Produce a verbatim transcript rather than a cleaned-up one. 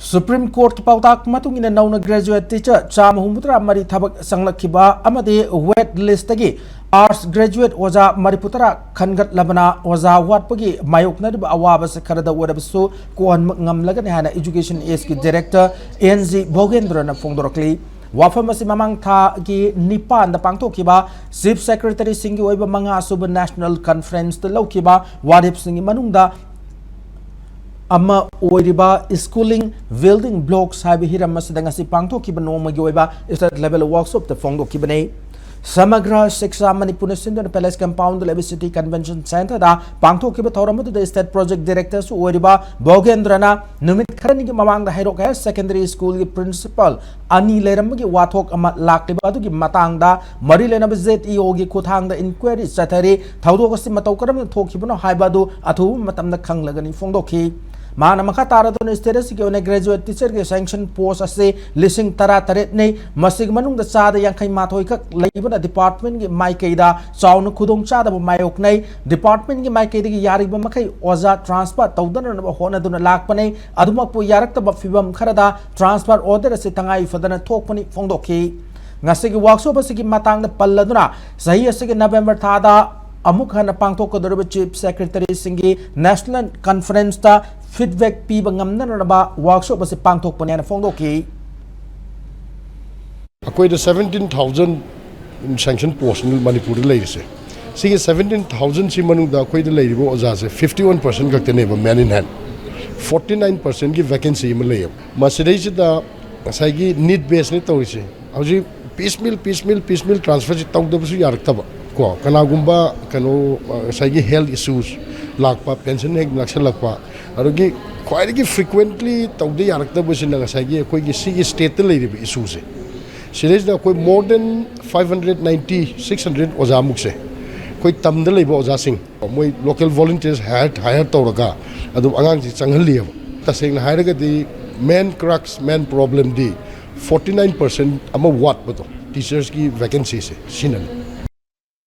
Supreme Courtꯀꯤ ꯄꯥꯎꯇꯥꯛ ꯃꯇꯨꯡ ꯏꯟꯅ ꯅꯧꯅ graduate teacher ꯆꯥꯝꯃ ꯍꯨꯝꯐꯨꯇꯔꯥ ꯃꯔꯤ ꯊꯕꯛ ꯆꯪꯂꯛꯈꯤꯕ ꯑꯃꯗꯤ wait listꯇꯒꯤ arts graduate ꯑꯣꯖꯥ ꯃꯔꯤꯐꯨꯇꯔꯥ ꯈꯟꯒꯠꯂꯕꯅ ꯑꯣꯖꯥ ꯋꯥꯠꯄꯒꯤ ꯃꯥꯌꯣꯛꯅꯔꯤꯕ ꯑꯋꯥꯕꯁꯦ ꯈꯔꯗ ꯑꯣꯏꯔꯕꯁꯨ ꯀꯣꯛꯍꯟꯕ ꯉꯝꯂꯒꯅꯤ ꯍꯥꯏꯅ Education Sꯀꯤ director N G ꯚꯣꯒꯦꯟꯗ꯭ꯔꯅ ꯐꯣꯡꯗꯣꯔꯛꯂꯤ꯫ ꯋꯥꯐꯝ ꯑꯁꯤ ꯃꯃꯥꯡ ꯊꯥꯒꯤ ꯅꯤꯄꯥꯟꯗ ꯄꯥꯡꯊꯣꯛꯈꯤꯕ Chief Secretaryꯁꯤꯡꯒꯤ ꯑꯣꯏꯕ ꯃꯉꯥ ꯁꯨꯕ National Conferenceꯇ ꯂꯧꯈꯤꯕ ꯋꯥꯔꯦꯞꯁꯤꯡꯒꯤ ꯃꯅꯨꯡꯗ ꯑꯃ ꯑꯣꯏꯔꯤꯕ Schooling Building Blocks ꯍꯥꯏꯕ ꯍꯤꯔꯝ ꯑꯁꯤꯗ ꯉꯁꯤ ꯄꯥꯡꯊꯣꯛꯈꯤꯕ ꯅꯣꯡꯃꯒꯤ ꯑꯣꯏꯕ state level workshopꯇ ꯐꯣꯡꯗꯣꯛꯈꯤꯕꯅꯤ꯫ ꯁꯃꯒ꯭ꯔ ꯁꯤꯛꯁꯥ ꯃꯅꯤꯄꯨꯔꯅ ꯁꯤꯟꯗꯨꯅ Palace Compoundꯗ ꯂꯩꯕ City Convention Centreꯗ ꯄꯥꯡꯊꯣꯛꯈꯤꯕ ꯊꯧꯔꯝ ꯑꯗꯨꯗ state project directorꯁꯨ ꯑꯣꯏꯔꯤꯕ ꯚꯣꯒꯦꯟꯗ꯭ꯔꯅ ꯅꯨꯃꯤꯠ ꯈꯔꯅꯤꯒꯤ ꯃꯃꯥꯡꯗ ꯍꯩꯔꯣꯛ Higher Secondary Schoolꯒꯤ principal ꯑꯅꯤ ꯂꯩꯔꯝꯕꯒꯤ ꯋꯥꯊꯣꯛ ꯑꯃ ꯂꯥꯛꯂꯤꯕ ꯑꯗꯨꯒꯤ ꯃꯇꯥꯡꯗ ꯃꯔꯤ ꯂꯩꯅꯕ ZEOꯒꯤ ꯈꯨꯠꯊꯥꯡꯗ inquiry ꯆꯠꯊꯔꯤ꯫ ꯊꯧꯗꯣꯛ ꯑꯁꯤ ꯃꯇꯧ ꯀꯔꯝꯅ ꯊꯣꯛꯈꯤꯕꯅꯣ ꯍꯥꯏꯕ ꯑꯗꯨ ꯑꯊꯨꯕ ꯃꯇꯝꯗ ꯈꯪꯂꯒꯅꯤ ꯐꯣꯡꯗꯣꯛꯈꯤ꯫ ꯃꯥꯅ ꯃꯈꯥ ꯇꯥꯔꯗꯨꯅ state ꯑꯁꯤꯒꯤ ꯑꯣꯏꯅ graduate teacherꯒꯤ sanction post ꯑꯁꯤ ꯂꯤꯁꯤꯡ ꯇꯔꯥ ꯇꯔꯦꯠꯅꯤ꯫ ꯃꯁꯤꯒꯤ ꯃꯅꯨꯡꯗ ꯆꯥꯗ ꯌꯥꯡꯈꯩ ꯃꯥꯊꯣꯏ ꯈꯛ ꯂꯩꯕꯅ departmentꯀꯤ ꯃꯥꯏꯀꯩꯗ ꯆꯥꯎꯅ ꯈꯨꯗꯣꯡꯆꯥꯗꯕ ꯃꯥꯌꯣꯛꯅꯩ꯫ Departmentꯀꯤ ꯃꯥꯏꯀꯩꯗꯒꯤ ꯌꯥꯔꯤꯕ ꯃꯈꯩ ꯑꯣꯖꯥ transfer ꯇꯧꯗꯅꯅꯕ ꯍꯣꯠꯅꯗꯨꯅ ꯂꯥꯛꯄꯅꯤ꯫ ꯑꯗꯨꯃꯛꯄꯨ ꯌꯥꯔꯛꯇꯕ ꯐꯤꯕꯝ ꯈꯔꯗ transfer order ꯑꯁꯤ ꯇꯉꯥꯏ ꯐꯗꯅ ꯊꯣꯛꯄꯅꯤ ꯐꯣꯡꯗꯣꯛꯈꯤ꯫ ꯉꯁꯤꯒꯤ workshop ꯑꯁꯤꯒꯤ ꯃꯇꯥꯡꯗ ꯄꯜꯂꯗꯨꯅ ꯆꯍꯤ ꯑꯁꯤꯒꯤ November ꯊꯥꯗ ꯑꯃꯨꯛ ꯍꯟꯅ ꯄꯥꯡꯊꯣꯛꯀꯗꯧꯔꯤꯕ Chief Secretaryꯁꯤꯡꯒꯤ National Conferenceꯇ feedback ꯄꯤꯕ ꯉꯝꯅꯅꯕ workshop ꯑꯁꯤ ꯄꯥꯡꯊꯣꯛꯄꯅꯤ ꯍꯥꯏꯅ ꯐꯣꯡꯗꯣꯛꯈꯤ꯫ ꯑꯩꯈꯣꯏꯗ seventeen thousand sanction postꯅꯤ ꯃꯅꯤꯄꯨꯔꯗ ꯂꯩꯔꯤꯁꯦ꯫ ꯁꯤꯒꯤ seventeen thousandꯁꯤ ꯃꯅꯨꯡꯗ ꯑꯩꯈꯣꯏꯗ ꯂꯩꯔꯤꯕ ꯑꯣꯖꯥꯁꯦ fifty one percent ꯈꯛꯇꯅꯦꯕ man in hand, forty nine percentꯀꯤ vacancy ꯑꯃ ꯂꯩꯌꯦꯕ꯫ ꯃꯁꯤꯗꯩꯁꯤꯗ ꯉꯁꯥꯏꯒꯤ need baseꯅꯤ ꯇꯧꯔꯤꯁꯦ꯫ ꯍꯧꯖꯤꯛ piecemeal piecemeal piecemeal transferꯁꯤ ꯇꯧꯗꯕꯁꯨ ꯌꯥꯔꯛꯇꯕ ꯀꯣ, ꯀꯅꯥꯒꯨꯝꯕ ꯀꯩꯅꯣ ꯉꯁꯥꯏꯒꯤ health issues ꯂꯥꯛꯄ, pension ꯍꯦꯛ ꯅꯛꯁꯜꯂꯛꯄ, ꯑꯗꯒꯤ ꯈ꯭ꯋꯥꯏꯗꯒꯤ frequently ꯇꯧꯗ ꯌꯥꯔꯛꯇꯕꯁꯤꯅ ꯉꯁꯥꯏꯒꯤ ꯑꯩꯈꯣꯏꯒꯤ ꯁꯤꯒꯤ stateꯇ ꯂꯩꯔꯤꯕ issueꯁꯦ꯫ ꯁꯤꯗꯩꯁꯤꯗ ꯑꯩꯈꯣꯏ more than five hundred ninety, six hundred ꯑꯣꯖꯥꯃꯨꯛꯁꯦ ꯑꯩꯈꯣꯏ ꯇꯝꯗ ꯂꯩꯕ ꯑꯣꯖꯥꯁꯤꯡ, ꯃꯣꯏ local volunteers hire hire ꯇꯧꯔꯒ ꯑꯗꯨꯝ ꯑꯉꯥꯡꯁꯤ ꯆꯪꯍꯜꯂꯤꯑꯕ꯫ ꯇꯁꯦꯡꯅ ꯍꯥꯏꯔꯒꯗꯤ main crux, main problemꯗꯤ forty nine percent ꯑꯃ ꯋꯥꯠꯄꯗꯣ, teachersꯀꯤ vacancyꯁꯦ, ꯁꯤꯅꯅꯤ꯫